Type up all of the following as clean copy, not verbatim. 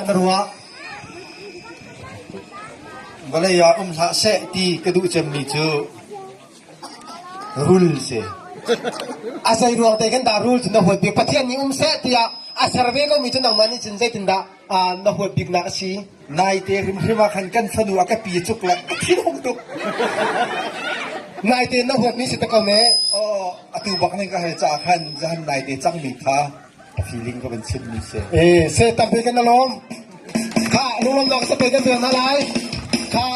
Na ruah Vawlei ah um hlah seh ti ka duh cemmi cu rul si. A zei ruang te kan dah rul cu na huat bik? Pathian nih um seh tiah a ser ve komi cu nangmah nih cun zeitindah na huat biknak a si? Naite hrimhrim ah khan kan fanu a ka pi cuk le ka thinhung tuk. Naite na huatmi si te ko ne. Aw, atu bak ning ka hal caah khan zahan naite cangmi kha a feeling ka van chimmi si. Eh, se tampi kan lawm. Kha, lunglawmnak sa pe kan pek hna lai. Kha.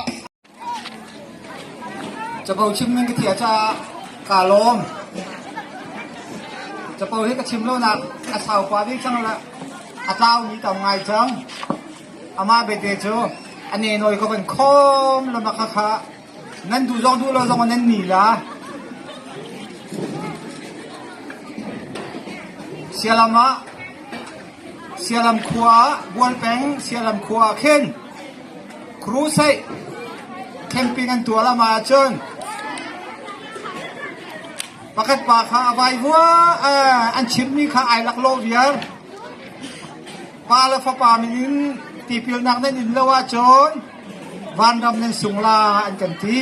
Capo chim ning ka thiah caah kaa lawm. Capo hi ka chim lonak a sau pah dih cang le a tlaumi tam ngai cang. Amah bete cu a nenawi ka van khawm lama kha kha nan duh zong duh lo zong nan ni la. Sialam ah Sialam khua ah Bualpeng Sialam khua ah khin Crusade camping an tuah lam ahcun pakhat pa kha a vaivua an chimmi kha ai laklawh viar. Pa le fapa min in tipilnak nan in lo ahcun vanram nan sung la an kan ti.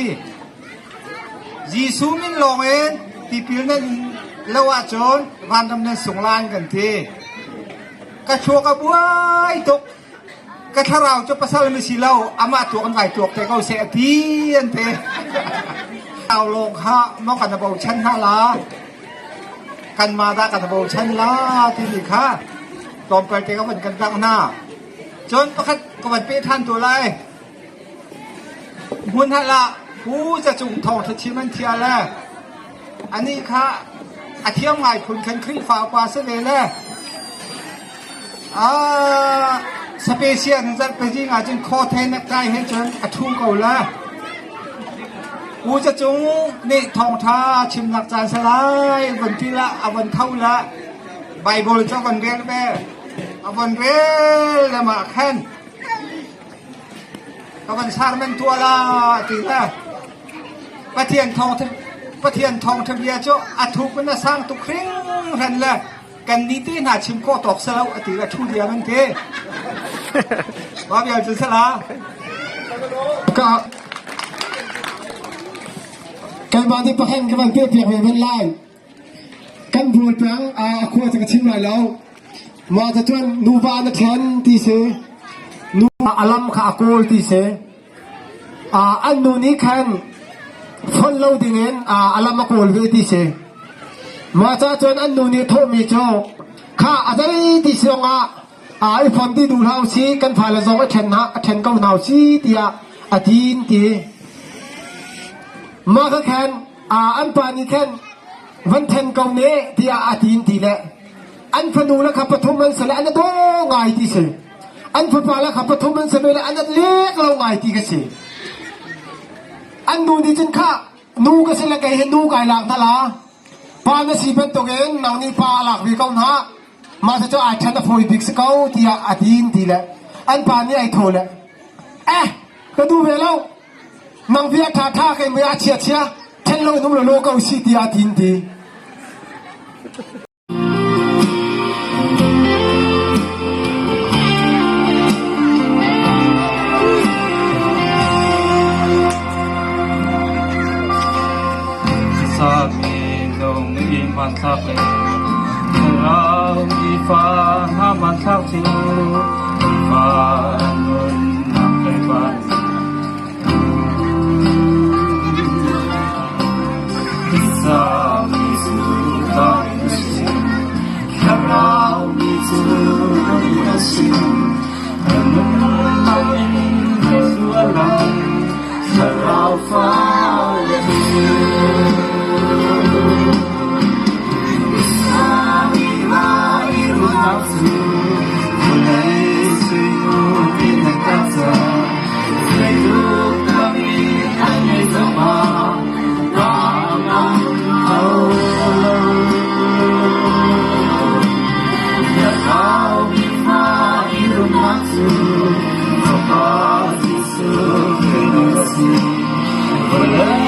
Jesuh min lawng in tipil nan in lo ahcun vanram nan sung la an kan ti. Ka thluak a buai tuk. Ka thlarau cu pasal na si lo, amah tuak an vai tuak te ko seh a ti an ti. Thlarau lawng kha maw kan bochan hna la, kanmah dah kan bochan la timi kha tlawmpal te ka van kan dangh hna. Cun pakhat ka van peh ṭhan tu lai. Hmun hal ah Pu Za Cung thawngṭha chim an thial le anih kha a thiam ngai phun khan Khrihfa upa si ve le special zarhpezing ah cun khawthe necktie he cun a ṭhu ko le Pu Za Cung nih thawngṭha chimnak caan salai von ti la a von tho la Bible cu a von rel ve a von rel le mah khan Ka van sermon tuah la ti le Pathian thawng Pathian thawngṭha bia cu a thuk in a sang tuk hringhran le kan nih te hna chim khawh tawk si lo a ti le ṭhu diam an ti. Wa vial cu sala. Ka keimah nih pakhat ka van piah piak ve van lai. Kan bual peng a khua cu ka chim lai lo. Mah cu cun nuva na ṭhen ti si. Nu a lam kha a kawl ti si. An nu nih khan fonh lo dingin a lam a kawl ve ti si. Mah ca cun an nu nih thawhmi cu kha a zei ti si zongah i fon ti duh hlah usih kan fale zong a ṭhen a ṭhen ko hna usih tiah a ti in ti. Mah kha khan an pa nih khan van then ko ne tiah a ti in ti le an fanu le kha pathum an si le an daw ngai ti si an fapa le kha pathum an si ve le an lek lo ngai ti ka si an nu nih cun kha nu ka si le kei hi nu kai lak hna la pa na si bantukin nang nih pa a lak ve ko hna mah cu ai ṭhen a fawi bik si ko tiah a ti in ti le an pa nih ai tho le eh ka duh ve lo Nang bia ṭha ṭha kei mui a chia chia ṭhen lo in um lo ko si tiah ti in ti. Sami nung i hmanthlak le thlarau i fa hna hmanthlak cu fa nunnak lei van Sami cu dai na si thlarau mi cu na si nunnak in sualam thlarau fa le Vawlei.